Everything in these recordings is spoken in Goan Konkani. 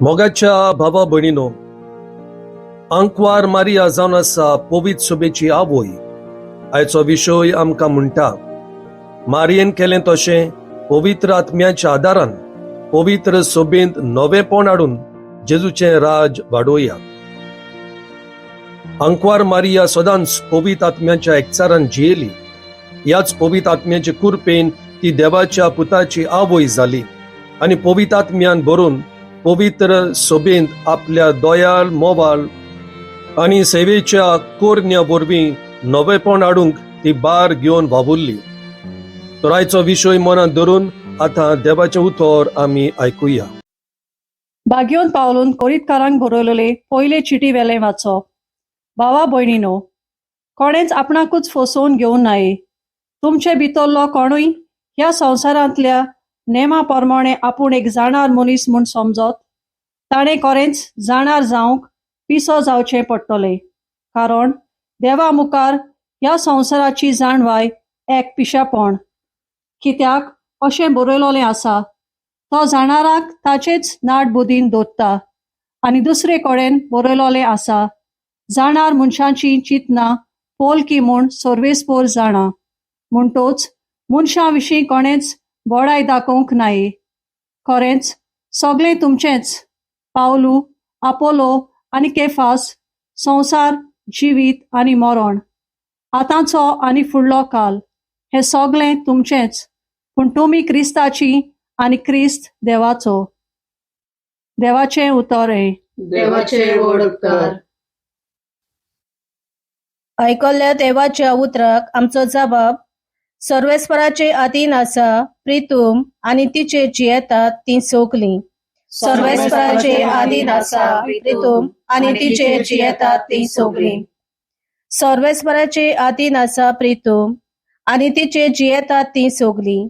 मोगाच्या भावा भयणीनो, आंकवार मारिया जावन आसा पवित्र सभेची आवय. आयचो विशय आमकां म्हणटा, मारियेन केलें तशें पवित्र आत्म्याच्या आदारान पवित्र सभेंत नवेंपण हाडून जेजूचें राज वाडोवया. आंकवार मारिया सदांच पवित्र आत्म्याच्या एकचारान जियेली. ह्याच पवित्र आत्म्याचे कृपेन ती देवाच्या पुताची आवय जाली आनी पवित्र आत्म्यान भरून पवित्र सभेंत आपल्या दयाल, मोवाल आनी सेवेच्या कोरन्या वरवीं नवेपण हाडूंक ती बार घेवन वावुरली. तर आयचो विशय मनांत धरून आतां देवाचें उतर आमी आयकुया. बाग्योन पावलून कोरीतकारांक बरयलेले पयले चिटी वेलें वाचप. भावा भयणीनो, कोणेंच आपणाकूच फसोवन घेवन नाये. तुमचे भितरलो कोणूय ह्या संवसारांतल्या नेमा प्रमाणे आपूण एक जाणार मनीस म्हूण समजत, ताणें खरेंच जाणार जावंक पिसो जावचें पडटलें, कारण देवा मुखार ह्या संवसाराची जाणवाय एक पिशेपण. कित्याक अशें बरयलेलें आसा, तो जाणाराक ताचेच नाट बुदीन दवरता. आनी दुसरे कडेन बरयलेलें आसा, जाणार मनशांची चिंतनां पोलकी म्हूण सर्वेस्पोर जाणा. म्हणटोच मनशां विशीं कोणेंच बडाय दाखोवंक नाये. खरेंच सगळें तुमचेंच, पावलू, आपोलो आनी केफास, संवसार, जिवीत आनी मरण, आतांचो आनी फुडलो काल, हें सगळें तुमचेंच. पूण तुमी क्रिस्ताची आनी क्रिस्त देवाचो. देवाचें उतर हें. देवाचे व्हड उपकार. आयकल्ल्या देवाच्या उतराक आमचो जबाब, सर्वेस्पराचे अधीन आसा प्रितूम आनी तिचेर जियेतात तीं सगलीं. सर्वेस्पराचे अधीन आसा प्रितूम आनी तिचेर जियेतात तीं सगलीं. सर्वेस्पराचे अधीन आसा प्रितूम आनी तिचेर जियेतात तीं सगलीं.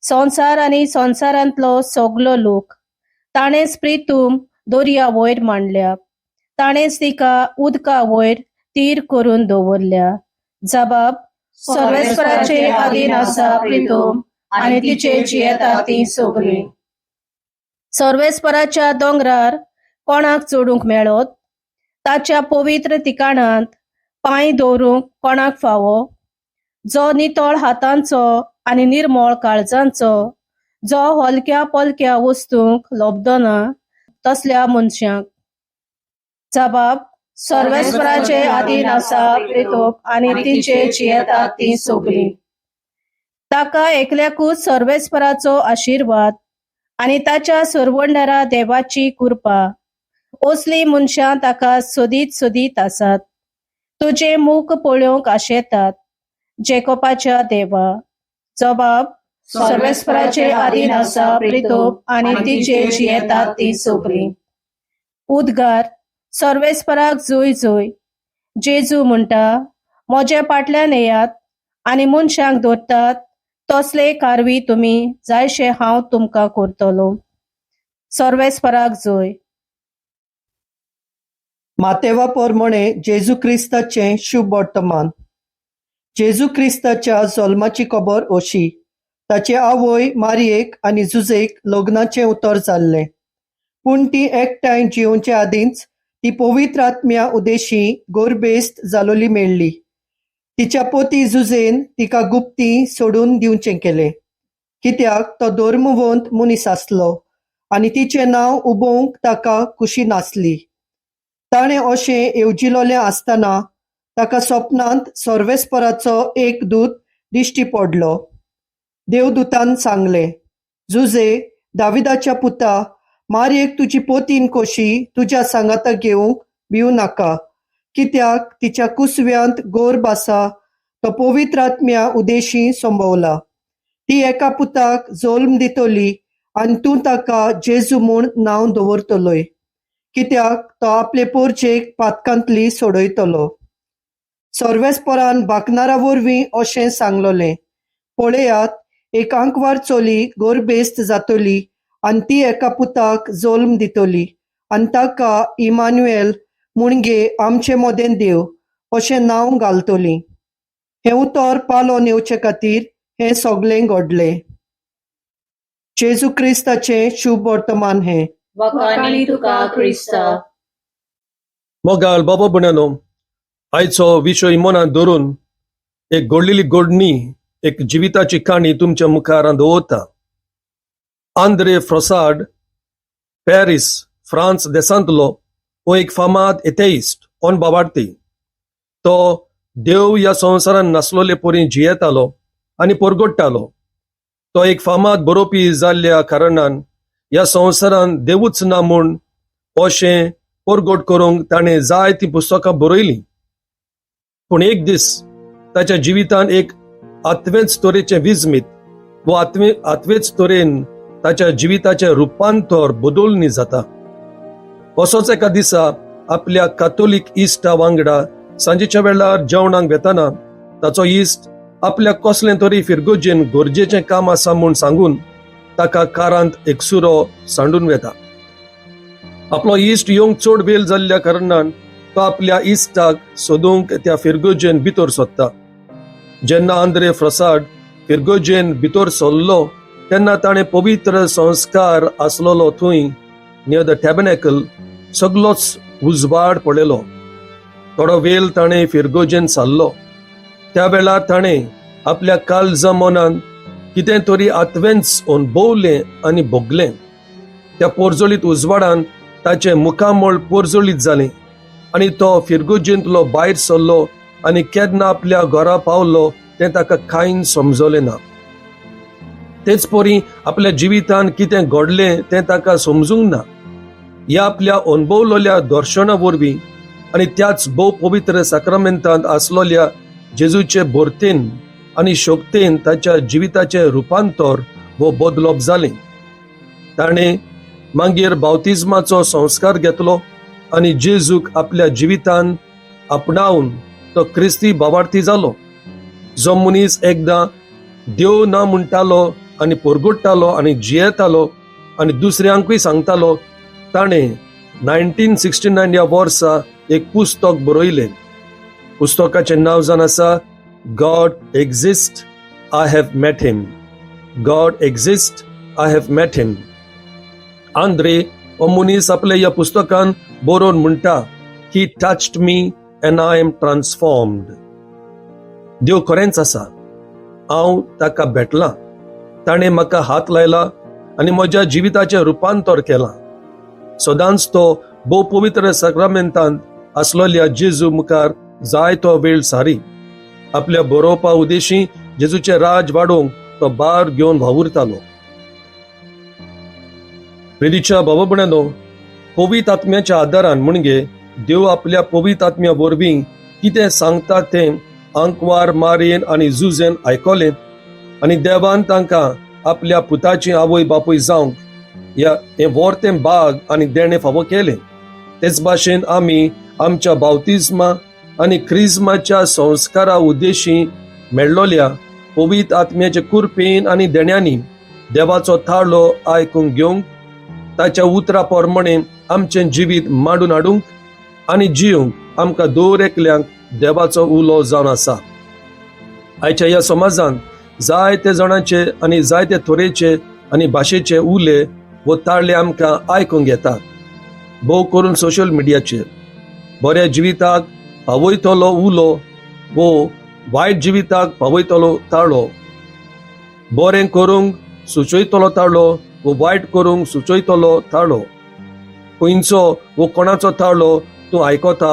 संवसार आनी संवसारांतलो सगलो लोक. ताणेंच प्रितूम दर्या वयर मांडल्या, ताणेंच तिका उदका वयर तीर करून दवरल्या. जबाब, सर्वेस्पराचे अधीन आसा प्रितूम आनी तिचेर जियेतात तीं सगलीं. सर्वेस्पराच्या दोंगरार कोणाक चडूंक मेळत? ताच्या पवित्र ठिकाणांत पांय दवरूंक कोणाक फावो? जो नितळ हातांचो आनी निर्मळ काळजांचो, जो हलक्या पलक्या वस्तूंक लोबदना तसल्या मनशांक. जबाब, सर्वेस्पराचे अधीन आसा प्रितूम आनी तिचेर जियेतात तीं सगलीं. ताका एकल्याकूच सर्वेस्पराचो आशिर्वाद आनी ताच्या सरवंडरा देवाची कृपा. असलीं मनशां ताका सोदीत सोदीत आसात, तुजें मुख पळोवंक आशेतात, जेकोपाच्या देवा. जबाब, सर्वेस्पराचे अधीन आसा प्रितूम आनी तिचेर जियेतात तीं सगलीं. उद्गार, सर्वेस्पराक जुय जुय. जेजू म्हणटा, म्हजे फाटल्यान येयात आनी मनशांक दवरतात तसले कारवी तुमी जायशे हांव तुमकां करतलो. सर्वेस्पराक जोय. मातेवा प्रमाणे जेजू क्रिस्ताचें शुभ वर्तमान. जेजू क्रिस्ताच्या जल्माची खबर अशी, ताचे आवय मारयेक आनी जुजेक लग्नाचें उतर जाल्लें, पूण ती एकठांय जियोवचे आदींच ती पवित्र आत्म्या उदेशी गोरबेस्त जालोली मेळ्ळी. तिच्या पोती जुजेन तिका गुप्ती सोडून दिवचें केलें, कित्याक तो धर्मवंत मनीस आसलो आनी तिचें नांव उबोवंक ताका खुशी नासली. ताणें अशें येवजिलोलें आसतना ताका सपनांत सर्वेस्पराचो एक दूत दिश्टी पडलो. देवदूतान सांगलें, जुजे, दाविदाच्या पुता, मारयेक तुजी पोतीन कोशी तुज्या सांगाता घेवंक भिवू नाका, कित्याक तिच्या कुसव्यांत गोरब आसा तो पवित्र आत्म्या उदेशी संभवला. ती एका पुताक जल्म दितली आनी तूं ताका जेजू म्हूण नांव दवरतलोय, कित्याक तो आपले पोरचेक पातकांतली सोडयतलो. सर्वेस्परान बाकनारा वरवीं अशें सांगलोलें, पळयात, एक आंकवार चली गोरबेस्त जातली आनी ती एका पुताक जल्म दितली आनी ताका इमान्युएल, म्हणजे आमचे मदें देव, अशें नांव घालतली. हें उतर पालोन येवचे खातीर हें सगलें घडलें. जेजू क्रिस्ताचें शुभ वर्तमान हें. वाखाणी तुका क्रिस्ता. मोगाल बाबा भयणांनो, आयचो विशय मनांत धरून एक घडलेली घडणी, एक जिविताची काणी तुमच्या मुखार दवरता. आंद्रे फ्रोसार्ड, पॅरीस, फ्रांस देशांतलो हो एक फामाद एथेइस्ट, ऑन बाबार्थी. तो देव ह्या संवसारान नासलोले परी जियेतालो आनी परगट्टालो. तो एक फामाद बरोवपी जाल्ल्या कारणान ह्या संवसारान देवूच ना म्हूण अशें परगट करूंक ताणें जायतीं पुस्तकां बरयलीं. पूण एक दीस ताच्या जिवितान एक आत्वेच तरेचें विजमीत वो आत्वेच तरेन ताच्या जिविताचें रुपांतर बदलणी जाता. असोच एका दिसा आपल्या कातोलीक इश्टा वांगडा सांजेच्या वेळार जेवणाक वेताना ताचो इश्ट आपल्याक कसलें तरी फिरगोजेन गरजेचें काम आसा म्हूण सांगून ताका कारांत एकसुरो सांडून वेता. आपलो इश्ट येवंक चड वेळ जाल्ल्या कारणान तो आपल्या इश्टाक सोदूंक त्या फिरगोजेन भितर सोदता. जेन्ना आंद्रे फ्रसाड फिरगोजेन भितर सरलो तेन्ना ताणें पवित्र संस्कार आसलेलो थंय नियर the टॅबनॅकल सगलोच उजवाड पळयलो. थोडो वेळ ताणें फिरगोजेन सारलो. त्या वेळार ताणें आपल्या काळजा मनान कितें तरी आत्वेंच अणभवलें आनी भोगलें. त्या पोरजोळीत उजवाडान ताचें मुखामळ पोरजोळीत जालें आनी तो फिरगुजेंतलो भायर सरलो आनी केन्ना आपल्या घरा पावलो तें ताका कांय समजलें ना. तेच परी आपल्या जिवितान कितें घडलें तें ताका समजूंक ना. ह्या आपल्या अणभवलेल्या दर्शना वरवीं आनी त्याच भोव पवित्र साक्रामेंतांत आसलेल्या जेजूचे भरतेन आनी शक्तेन ताच्या जिविताचें रुपांतर वो बदलप जालें. ताणें मागीर बावतिज्माचो संस्कार घेतलो आनी जेजूक आपल्या जिवितान आपणावन तो क्रिस्ती बावार्थी जालो. जो मनीस एकदां देव ना म्हणटालो आनी परगट्टालो आनी जियेतालो आनी दुसऱ्यांकूय सांगतालो, ताणें 1969 ह्या वर्सा एक पुस्तक बरयलें. पुस्तकाचें नांव जावन आसा God Exist, I Have Met Him. God Exist, I Have Met Him. Andre हो मनीस आपल्या ह्या पुस्तकान बरोवन म्हणटा, "He touched me and I am transformed." देव खरेंच आसा, हांव ताका भेटलां. ताणें म्हाका हात लायला आनी म्हज्या जिविताचें रुपांतर केलां. सदांच तो भोव पवित्र साक्रामेंतांत आसलेल्या जेजू मुखार जायतो वेळ सारी. आपल्या बरोवपा उद्देशी जेजूचें राज वाडोवंक तो बार घेवन वावुरतालो. प्रितीच्या बाबा भयणांनो, पवित्र आत्म्याच्या आदारान, म्हणजे देव आपल्या पवित्र आत्म्या वरवीं कितें सांगता तें आंकवार मारयेन आनी जुजेन आयकलें आनी देवान तांकां आपल्या पुताची आवय बापूय जावंक ह्या हें वर्तें बाग आनी देणें फावो केलें. तेच भाशेन आमी आमच्या बावतिज्मा आनी क्रिज्माच्या संस्कारा उद्देशी मेळ्ळोल्या पवित्र आत्म्याचे कुरपेन आनी देण्यांनी देवाचो थाळो आयकूंक घेवंक, ताच्या उतरा प्रमाणे आमचें जिवीत मांडून हाडूंक आनी जिवंक आमकां दर एकल्यांक देवाचो उलो जावन आसा. आयच्या ह्या समाजांत जायते जाणांचे आनी जायते तरेचे आनी भाशेचे उले वो ताळे आमकां आयकूंक येतात, भोव करून सोशल मिडियाचेर. बऱ्या जिविताक पावयतलो उलो वो वायट जिविताक पावयतलो ताळो, बरें करूंक सुचयतलो ताळो वो वायट करूंक सुचयतलो ताळो, खंयचो वो कोणाचो ताळो तूं आयकता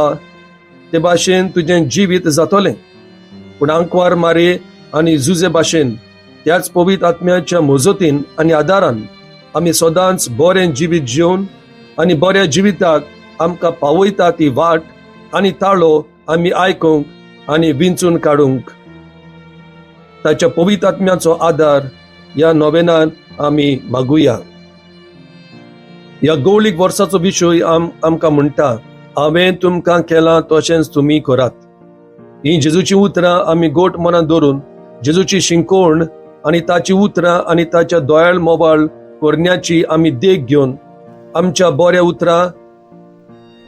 ते भाशेन तुजें जिवीत जातलें. पूण आंकवार मारये आनी जुजे भाशेन त्याच पवित्र आत्म्याच्या मजतीन आनी आदारान आमी सदांच बरें जिवीत जिवन आनी बऱ्या जिविताक आमकां पावयता ती वाट आनी ताळो आमी आयकूंक आनी विंचून काडूंक ताच्या पवित्र आत्म्याचो आदार ह्या नोवेनान आमी मागुया. ह्या गौळीक वर्साचो विशय आमकां म्हणटा, हांवें तुमकां केलां तशेंच तुमी करात. ही जेजूची उतरां आमी गोट मनात दवरून जेजूची शिंकोण आनी ताची उतरां आनी ताच्या दोयाळ मोबाळ करण्याची आमी देख घेवन आमच्या बऱ्या उतरां,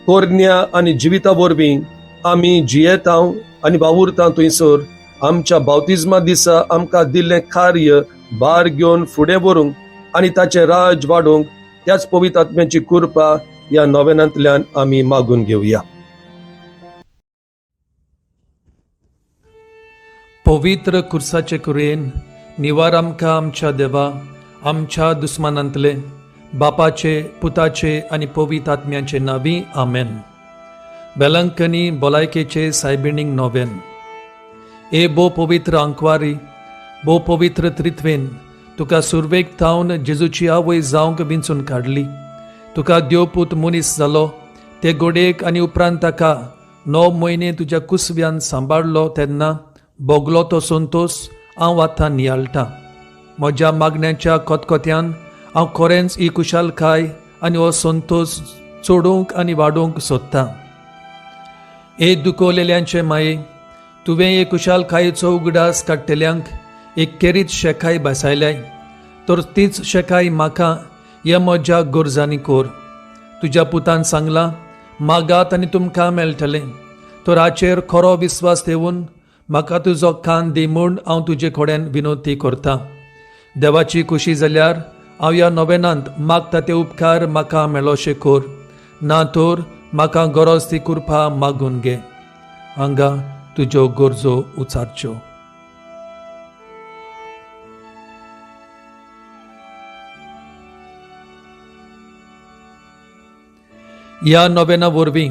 करण्या आनी जिविता वरवीं आमी जियेता आनी वावुरता थंयसर आमच्या बावतिज्मा दिसा आमकां दिल्लें कार्य भार घेवन फुडें व्हरूंक आनी ताचें राज वाडोवंक त्याच पवित्र आत्म्याची कृपा ह्या नोवेनांतल्यान आमी मागून घेवया. पवित्र कुर्साचे कुरेन निवार आमकां आमच्या देवा आमच्या दुस्मानांतले बापाचे पुताचे आनी पवित्र आत्म्याचे नावी आमेन. वेलंकनी भलायकेचे सायबिणींग नोवेन. ए भोव पवित्र आंकवारी, भोव पवित्र त्रित्वेन तुका सुरवेक थावन जेजूची आवय जावंक विंचून काडली. तुका देवपूत मनीस जालो ते गोडेक आनी उपरांत ताका 9 म्हयने तुज्या कुसव्यान सांबाळ्ळो तेन्ना भोगलो तो संतोस हांव आतां नियाळटां. म्हज्या मागण्याच्या कोतकोत्यान हांव खरेंच ही कुशालकाय आनी हो संतोस चडोवंक आनी वाडोवंक सोदतां. ए दुखवलेल्यांचे माये, तुवें हे कुशालकायेचो उगडास काडटल्यांक एक केरीत शेकाय बसायल्याय, तर तीच शेकाय म्हाका ह्या म्हज्या गरजांनी कोर. तुज्या पुतान सांगलां, मागात आनी तुमकां मेळटलें, तर हाचेर खरो विस्वास ठेवून म्हाका तुजो कान दी म्हूण हांव तुजे कडेन विनवती करतां. देवाची खुशी जाल्यार हांव ह्या नोवेनांत मागता ते उपकार म्हाका मेळोशे कोर, ना तर म्हाका गरज ती कृपा मागून घे. हांगा तुज्यो गरजो उचारच्यो. ह्या नोवेना वरवीं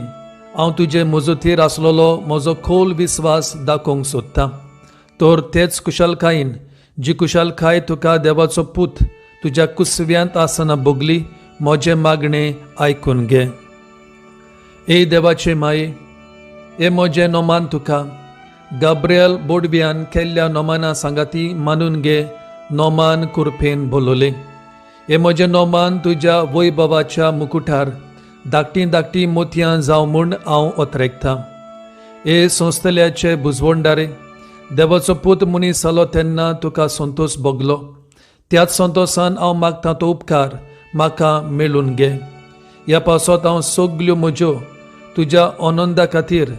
हांव तुजे मजतीर आसलेलो म्हजो खोल विस्वास दाखोवंक सोदतां. तर तेच कुशलकायेन जी कुशलकाय तुका देवाचो पूत तुज्या कुसव्यांत आसतना भोगली, म्हजें मागणें आयकून घे. ए देवाचे माये, हे म्हजें नोमान तुका गाब्रियल बोडव्यान केल्ल्या नोमाना सांगाती मानून घे. नोमान कुरपेन बोलवलें. हे म्हजें नोमान तुज्या वैभवाच्या मुकुटार धाकटीं धाकटीं मोतयां जावं म्हूण हांव ओतरेकतां. हे संस्थल्याचे बुजवणदारे, देवाचो पूत मनीस जालो तेन्ना तुका संतोस भोगलो, त्याच संतोसान हांव मागतां तो उपकार म्हाका मेळून घे. ह्या पासत हांव सगल्यो म्हज्यो तुज्या आनंदा खातीर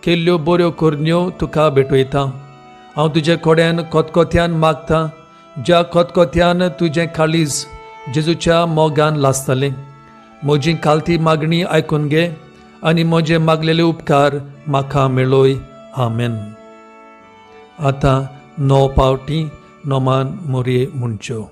केल्ल्यो बऱ्यो करण्यो तुका भेटयतां. हांव तुजे कडेन कोतकोत्यान मागतां, ज्या कोतकोत्यान तुजें काळीज जेजूच्या मोगान लासतलें. म्हजी खालती मागणी आयकून घे आनी म्हजे मागलेले उपकार म्हाका मेळय. आमेन. आतां 9 पावटी नोमान मोरये म्हणच्यो.